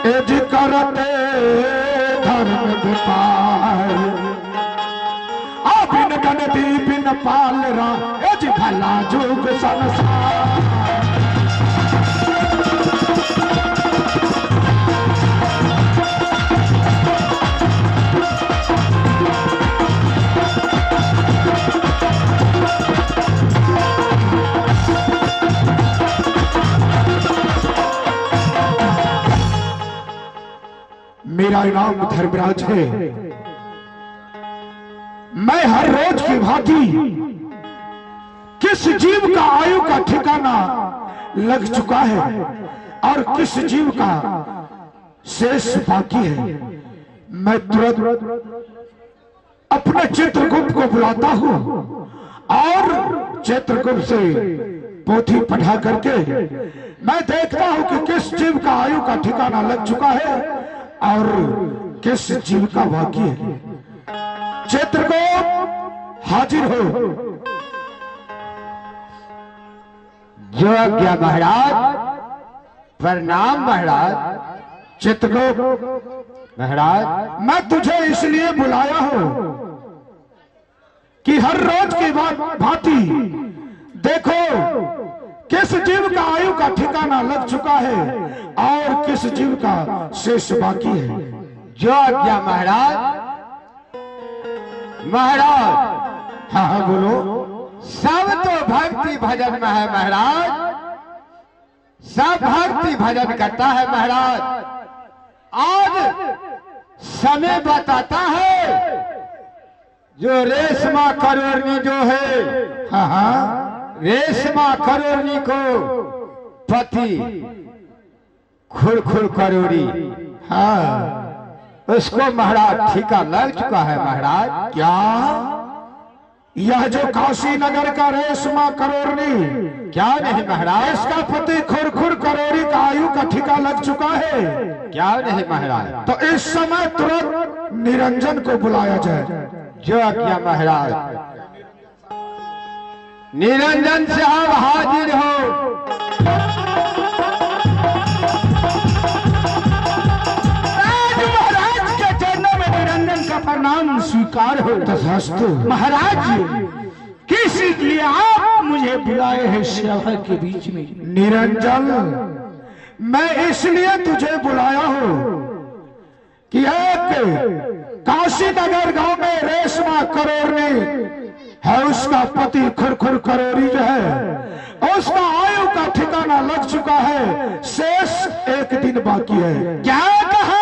Age करते धर्म विपार, बिन गणती बिन पाल रा एज भला जुग संसार। मेरा नाम धर्मराज है। मैं हर रोज की भांति किस जीव का आयु का ठिकाना लग चुका है और किस जीव का शेष बाकी है, मैं तुरंत अपने चित्रगुप्त को बुलाता हूं और चित्रगुप्त से पोथी पढ़ा करके मैं देखता हूं कि किस जीव का आयु का ठिकाना लग चुका है और किस जीव का बाकी है। चित्रगुप्त हाजिर हो। जो आज्ञा महाराज। प्रणाम महाराज। चित्रगुप्त महाराज, मैं तुझे इसलिए बुलाया हूं कि हर रोज की भांति देखो किस जीव का आयु का ठिकाना लग चुका है और किस जीव का शेष बाकी है। जो आज्ञा महाराज। महाराज, हाँ हाँ बोलो। सब तो भक्ति भजन में है महाराज, सब भक्ति भजन करता है महाराज। आज समय बताता है जो रेशमा करोड़नी जो है, हाँ हाँ, रेशमा करोड़नी को पति खुरखुर करोड़ी, हाँ, उसको महाराज ठिका लग चुका है महाराज। क्या यह जो काशी नगर का रेशमा करोड़नी, क्या नहीं महाराज, इसका पति खुरखुर करोड़ी का आयु का ठिका लग चुका है? क्या नहीं महाराज। तो इस समय तुरंत निरंजन को बुलाया जाए। जो आज्ञा महाराज। निरंजन साहब हाजिर हो। महाराज के चरणों में निरंजन का प्रणाम स्वीकार हो। तथास्तु। महाराज, किस लिए आप मुझे बुलाए हैं सभा के बीच में? निरंजन, मैं इसलिए तुझे बुलाया हूं कि एक काशी नगर गांव में रेशमा करोड़नी है, उसका पति खुरखुर करोड़ी जो है, उसका आयु का ठिकाना लग चुका है, शेष एक दिन बाकी है। क्या कहा?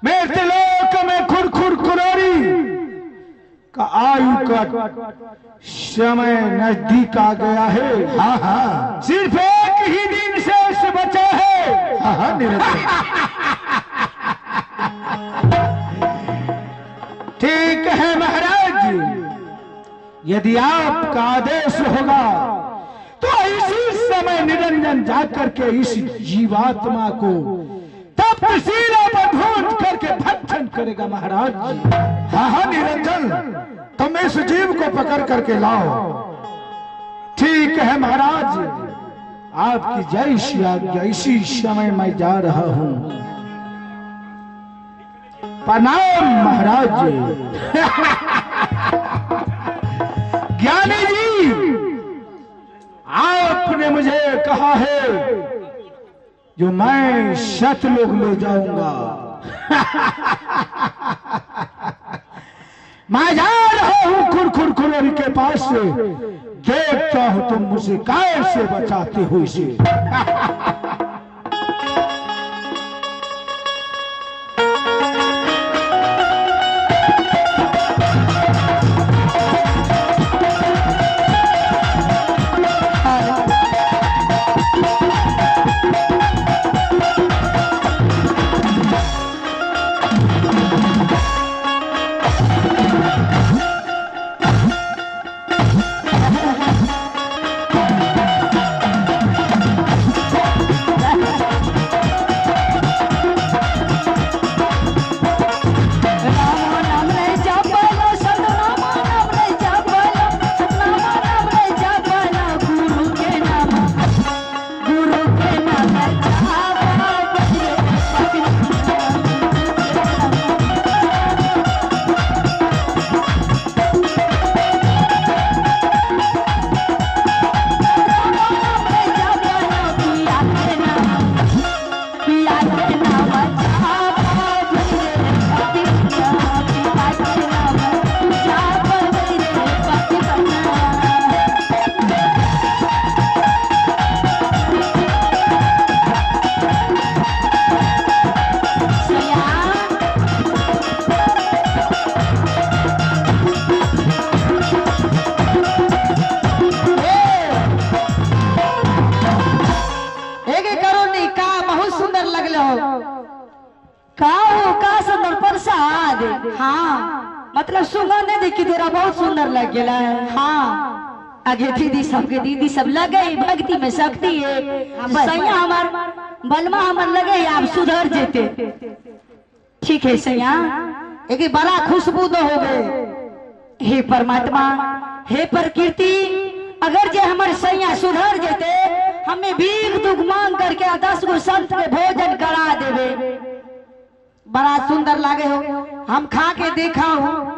मेरे लोक में खुरखुर करोड़ी का आयु का समय नजदीक आ गया है। हाँ हाँ, सिर्फ एक ही दिन शेष बचा है। हाँ हाँ निरंजन। ठीक है महाराज, यदि आपका आदेश होगा तो इसी समय निरंजन जाकर के इस जीवात्मा को तपशीला पर ढूंढ करके भक्षण करेगा महाराज। हाँ हाँ निरंजन, तुम इस जीव को पकड़ करके लाओ। ठीक है महाराज, आपकी जैसी आज्ञा, इसी समय मैं जा रहा हूं। प्रणाम महाराज। ज्ञानी जी, आपने मुझे कहा है जो मैं सतलोक ले जाऊंगा। मैं जा रहा हूं खुरखुर खुरोरी के पास से, देखता हूं तुम मुझे कैसे बचाते हो इसे। रहो। का हो का सुंदर प्रसाद। हाँ मतलब सुगंध देखी तेरा बहुत सुंदर लग गया है। हाँ आगे दीदी सबके दीदी सब लगे भक्ति में शक्ति है। सैया हमार बलमा हमार लगे आप सुधर जेते। ठीक है सैया एक बड़ा खुशबू दो हो गए। हे परमात्मा हे प्रकृति अगर जे हमारे सैया सुधर जेते हमें भीख दुख मांग करके 10 गो संत के भोजन करा देवे। बड़ा सुंदर लागे हो हम खा के देखा हूँ।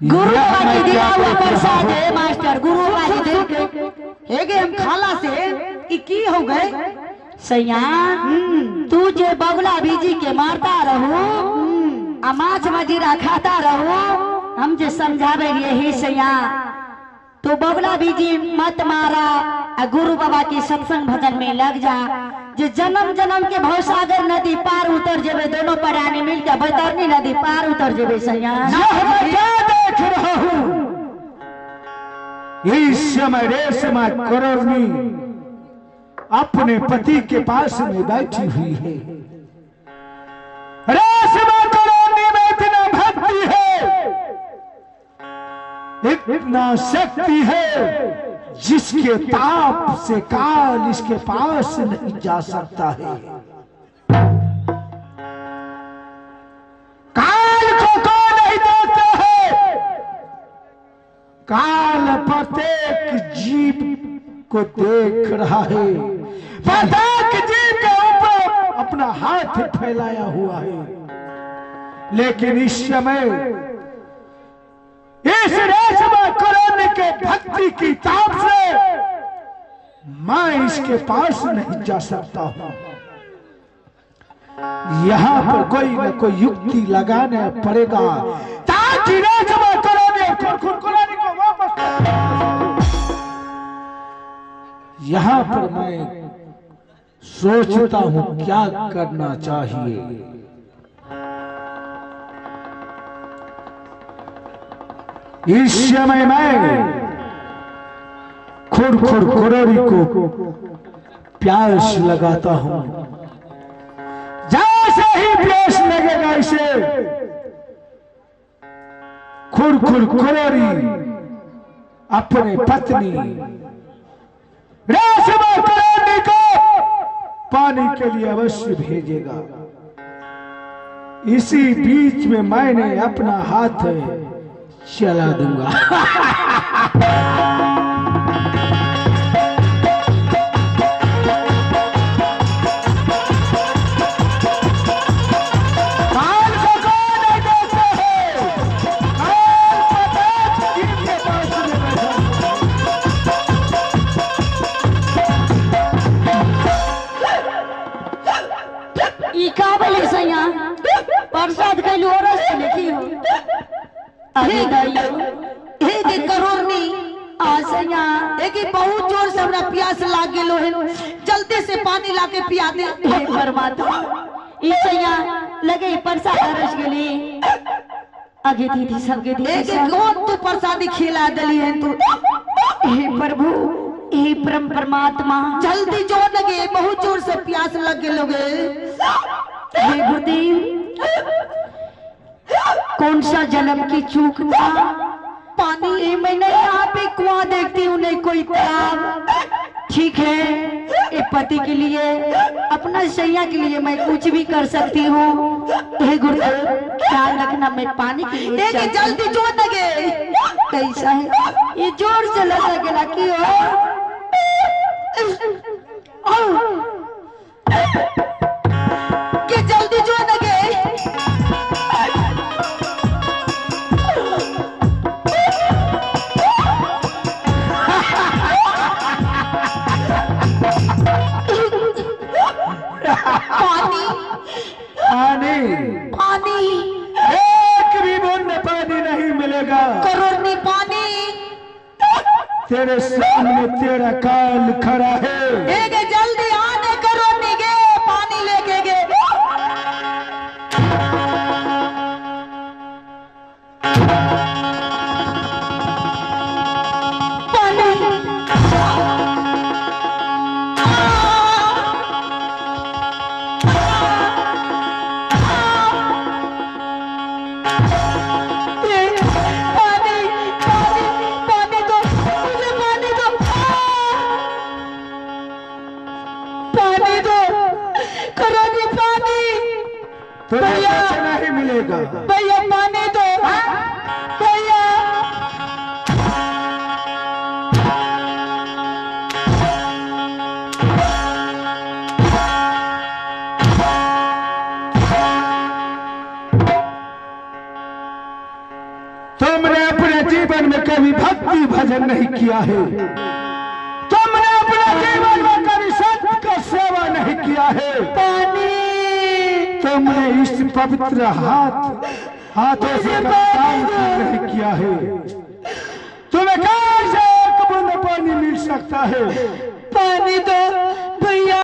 गुरु बाबा की दिया हुआ प्रसाद है मास्टर। गुरु बाबा जी देख के हे गे हम खाला से कि की हो गए सैया तू जे बगुला बीजी के मारता रहू आ माछ मजीरा खाता रहू हम जे समझावे लिए ही सैया तो बगुला बीजी मत मारा आ गुरु बाबा के सत्संग भजन में लग जा। जे जन्म जन्म के भवसागर नदी पार उतर जेबे दोनों प्राणी मिलकर बैतरणी नदी पार उतर जेबे सैया। मैं क्या देख रहा हूँ इस समय रेशमा करोड़नी अपने पति के पास में बैठी हुई है। रेशमा करोड़नी में इतना भक्ति है इतना शक्ति है जिसके ताप से काल इसके पास नहीं जा सकता है। काल को कौन नहीं देखता है। काल प्रत्येक जीव को देख रहा है। प्रत्येक जीव के ऊपर अपना हाथ फैलाया हुआ है। लेकिन इस समय इस रेशमा करोड़नी के भक्ति की ताप से मैं इसके पास नहीं जा सकता हूं। यहां पर कोई न कोई युक्ति लगाना पड़ेगा ताकि रेशमा करोड़नी और खुरखुर को वापस। यहां पर मैं सोचता हूं क्या करना चाहिए। इस समय मैं खुरखुर करोड़ी को प्यास लगाता हूं। जैसे ही प्यास लगेगा इसे खुरखुर करोड़ी अपने पत्नी रेशमा करोड़ी को पानी के लिए अवश्य भेजेगा। इसी बीच में मैंने अपना हाथ चला दूंगा। काल को कौन नहीं देखते हैं। काल प्रत्येक जीव के पास में बैठा। ई का बोले सैया प्रसाद खैलू और से हो। हे गे करोड़नी आ सैया एक बहुत जोर से हमरा प्यास लाग गेलो है जल्दी से पानी ला के पिया दे। हे परमात्मा ई सैया लगे प्रसाद रस गेली। आगे दीदी सबके दीदी एक कौन तू प्रसादी खिला दली है तू। हे प्रभु हे परम परमात्मा जल्दी जोर लगे बहुत जोर से प्यास लग गेलो गे। हे गुरुदेव कौन सा जन्म की चूक था। पानी मैंने यहाँ पे कुआं देखती हूँ नहीं कोई तालाब। ठीक है ये पति के लिए अपना सैया के लिए मैं कुछ भी कर सकती हूँ। हे गुरुदेव ख्याल रखना मैं पानी के लिए जल्दी जोर लगे। कैसा है ये जोर से लगा गया कि कि जल्दी जोर लगे। पानी पानी पानी एक भी बूंद पानी नहीं मिलेगा। करोड़नी पानी तेरे सामने तेरा काल खड़ा है। एक जल्दी आने करोड़नी गे पानी लेके गे। पानी पानी दो करोगी पानी। तुम्हें कुछ नहीं मिलेगा। भैया पानी दो भैया। तुमने अपने जीवन में कभी भक्ति भजन नहीं किया है, तुमने अपने जीवन में कभी संत का सेवा नहीं किया है। पानी तुमने इस पवित्र हाथों से दान नहीं किया है। तुम्हें कैसे एक बूंद पानी मिल सकता है? पानी दो।